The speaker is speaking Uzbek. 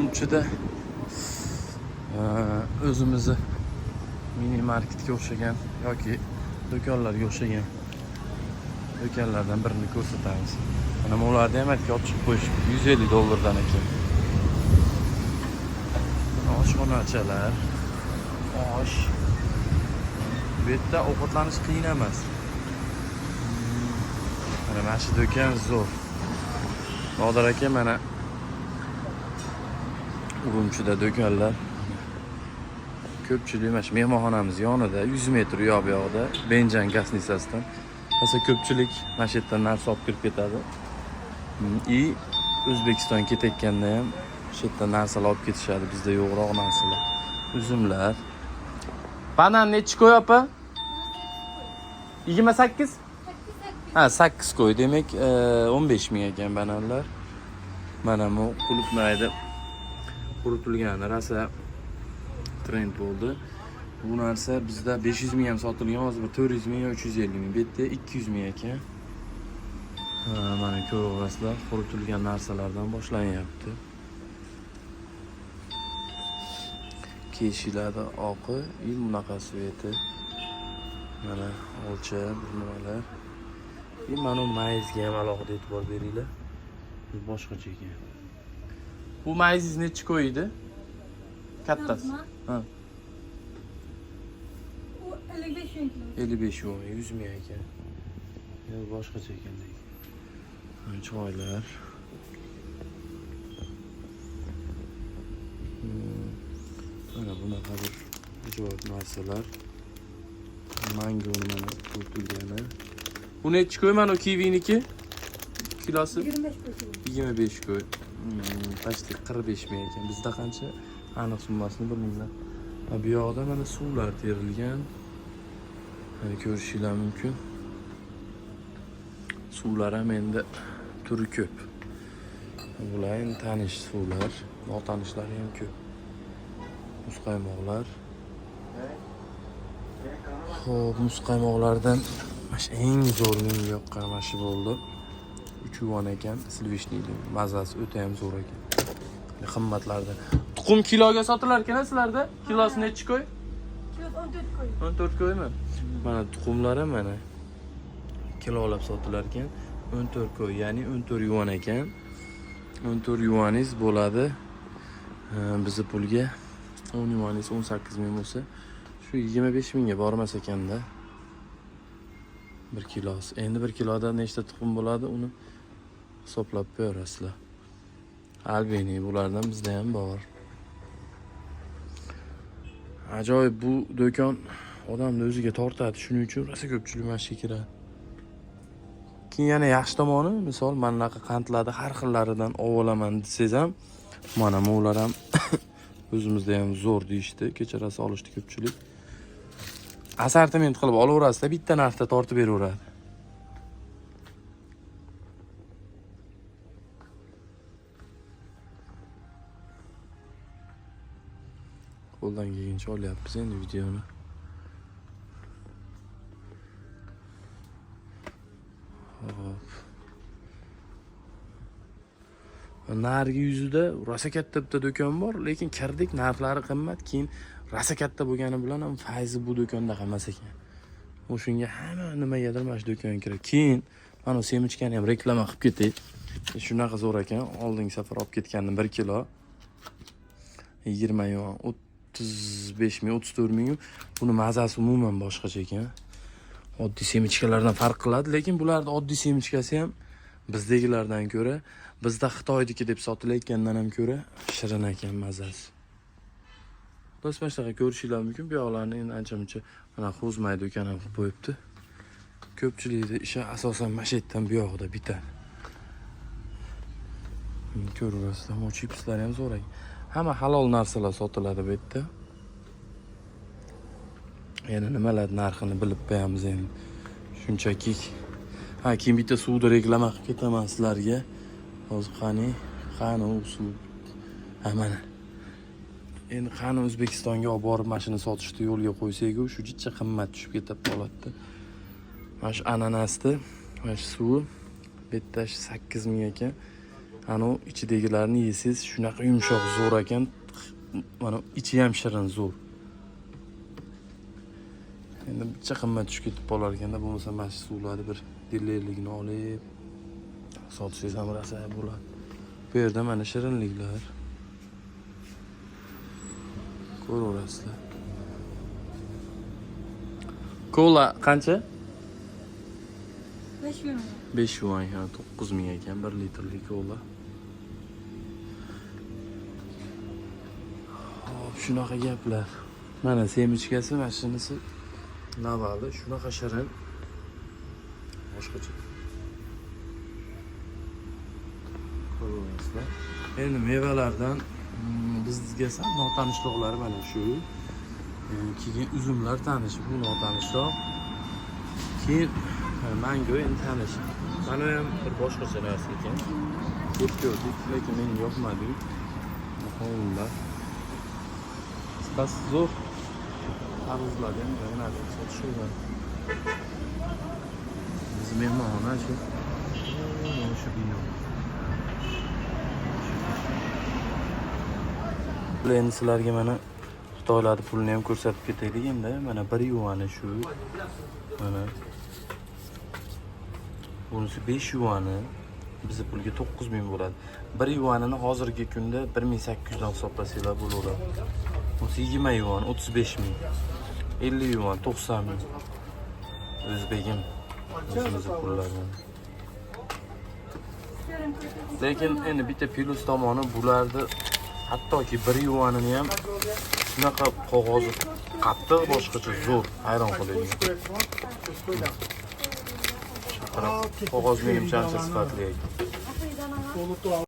Urumchida o'zimizni mini marketga o'xshagan yoki do'konlarga o'xshagan do'konlardan birini ko'rsatamiz. Mana ularni ham aytga olib chiqib qo'yishibdi 150 dollardan ekan. Mana oshxonachalar, osh. Bu yerda ovqatlanish qiyin emas. Mana shu do'kon zo'r. Nodir aka, mana Urumchida do'konlar. Ko'pchilik mana shu mehmonxonamiz yonida, 100 metr u yoq bu yoqda, Benjan gостиницасиdan. Rosa ko'pchilik mana shu yerdan narsa olib kirib ketadi. И O'zbekiston ketayotganda ham shu yerdan narsalar olib ketishadi, bizda yo'qroq narsalar. Uzumlar. Banan nechi ko'y, opa? 28? Ha, 8 ko'y, demak, 15 ming ekan bananlar. Mana bu qulupnayni quritilgani rosa trend bo'ldi. Bu narsa bizda 500 ming ham sotilgan, hozir bir 400 ming yo 350 ming. Bu yerda 200 ming ekan. Ha, mana ko'ryapsizlar, quritilgan narsalardan boshlanyapti. Keshiladi oqi, и bunaqa цвет i. Mana olcha, bir nimalar. И mana bu mayizga ham alohida e'tibor beringlar. Bu boshqacha ekan. Bu mayizingiz nechi ko'y edi? Kattasi. Ha, U 55 ming kilo. 55 yuan, 100 ming ekan. Yo, boshqacha ekan lekin. Mana choylar. Mana bunaqa bir ajoyib narsalar. Mangoni mana quritilgani. Bu nechi ko'y mana kiviniki? Kilosi? 25 ko'y kilo. 25 ko'y. Почти 45 ming ekan. Bizda qancha? Aniq summasini bilmayman. Ha, bu yoqda mana suvlar terilgan. Mana ko'rishinglar mumkin. Suvlar ham endi turi ko'p. Bular endi tanish suvlar, notanishlari ham ko'p. Muzqaymoqlar. Xo'p, muzqaymoqlardan mana shu eng zo'r menga yoqqan mana shu bo'ldi. 3 yuan ekan, сливочный, mazasi o'ta ham zo'r ekan. Qimmatlardan. Tuxum kiloga sotilar ekan sizlarda? Kilosi nechi ko'y? Kilosi 14 ko'y. 14 ko'ymi? Mana tuxumlari mana kilolab sotilar ekan. 14 ko'y, ya'ni 14 yuan ekan. 14 yuaningiz bo'ladi. Bizni pulga 10 yuaningiz 18 ming bo'lsa, shu 25 mingga bormas ekanda. Bir kilosi. Endi bir kiloda nechta tuxum bo'ladi, uni hisoblab ko'rasizlar. Albeni bulardan bizda ham bor. Ajoyib bu do'kon odamni o'ziga tortadi. Shuning uchun rosa ko'pchilik mana shu yerga kiradi. Keyin yana yaxshi tomoni, misol mana bunaqa qandlarni har xillaridan olaman desangiz ham, mana bular ham o'zimizda ham zo'r deyishdi. Kecha rosa olishdi ko'pchilik. Assortiment qilib olaverasizda, bitta narxda tortib beraveradi. Qo'ldan kelgancha olyapmiz endi videoni. Hop. Narigi yuzida rosa katta bitta do'kon bor, lekin kirdik, narxlari qimmat, keyin rosa katta bo'lgani bilan ham fayzi bu do'konda emas ekan. O'shunga hamma nimagadir mana shu do'konga kiradi. Keyin mana bu семечка ni ham reklama qilib ketay. Shunaqa zo'r ekan. Oldingi safar olib ketgandim 1 kilo. 20 yuan, 35 ming, 34 ming. Buni mazasi umuman boshqacha ekan. Oddiy семечка lardan farq qiladi, lekin bularni oddiy семечка si ham bizdagilardan ko'ra, bizda Xitoyniki deb sotilayotgandan ham ko'ra shirin ekan mazasi. Xullas, mana shunaqa ko'rishinglar mumkin. Bu yoqlarni endi ancha muncha mana Xuzmay do'kon ham qilib qo'yibdi. Ko'pchilikni ishi asosan mana shu yerdan bu yog'ida bitadi. Ko'ryapsizlar, bu chipslar ham zo'r ekan. Hamma halol narsalar sotiladi bu yerda. Yana nimalar narxini bilib qo'yamiz endi. Shunchaki. Ha, keyin bitta suvni reklama qilib ketaman sizlarga. Hozir qani, qani u suv. Ha, mana. Endi qani O'zbekistonga olib borib mashina sotishni yo'lga qo'ysak-u, shu jicha qimmat tushib ketib qoladi. Mana shu ananasni, mana shu suvi bu yerda shu 8 ming ekan. Anu ichidagilarni yesangiz shunaqa yumshoq zo'r ekan. Mana ichi ham shirin zo'r. Endi bitta qimmat tushib ketib qolar ekanda, bo'lmasa mana shu suvlarni bir dilerligini olib sotsangiz ham rosa bo'ladi. Bu yerda mana shirinliklar. Ko'raverasizlar. Kola qancha? 5 yuan. 5 yuan, ha, 9 ming ekan 1 litrlik kola. Hop, shunaqa gaplar. Mana семечка si, mana shunisi navali, shunaqa shirin. Boshqacha. Ko'raverasizlar. Endi mevalardan bizga sal notanishliqlari mana shu. Keyin uzumlar tanish, bu notanishroq. Keyin mango endi tanish. Mana ham bir boshqacha narsa ekan. Ko'p ko'rdik, lekin menga yoqmadi. Qovunlar. Qisqasi zo'r. Tarvuzlar ham yana sotishadi. Biz mehmonxona shu. Mana shu bino. Endi sizlarga mana Xitoylarni pulini ham ko'rsatib ketaylik endi. Mana 1 yuani shu. Mana bunisi 5 yuani. Bizni pulga 9000 bo'ladi. 1 yuanini hozirgi kunda 1800 dan hisoblasanglar bo'laveradi. Bunisi 20 yuan 35 ming. 50 yuan 90 ming. O'zbegim o'zimizni pullardan. Lekin endi bitta plyus tomoni, bularni hattoki 1 yuanini ham shunaqa qog'ozi qattiq, boshqacha zo'r, hayron qoladigan. Qog'oz menimcha ancha sifatli ekan.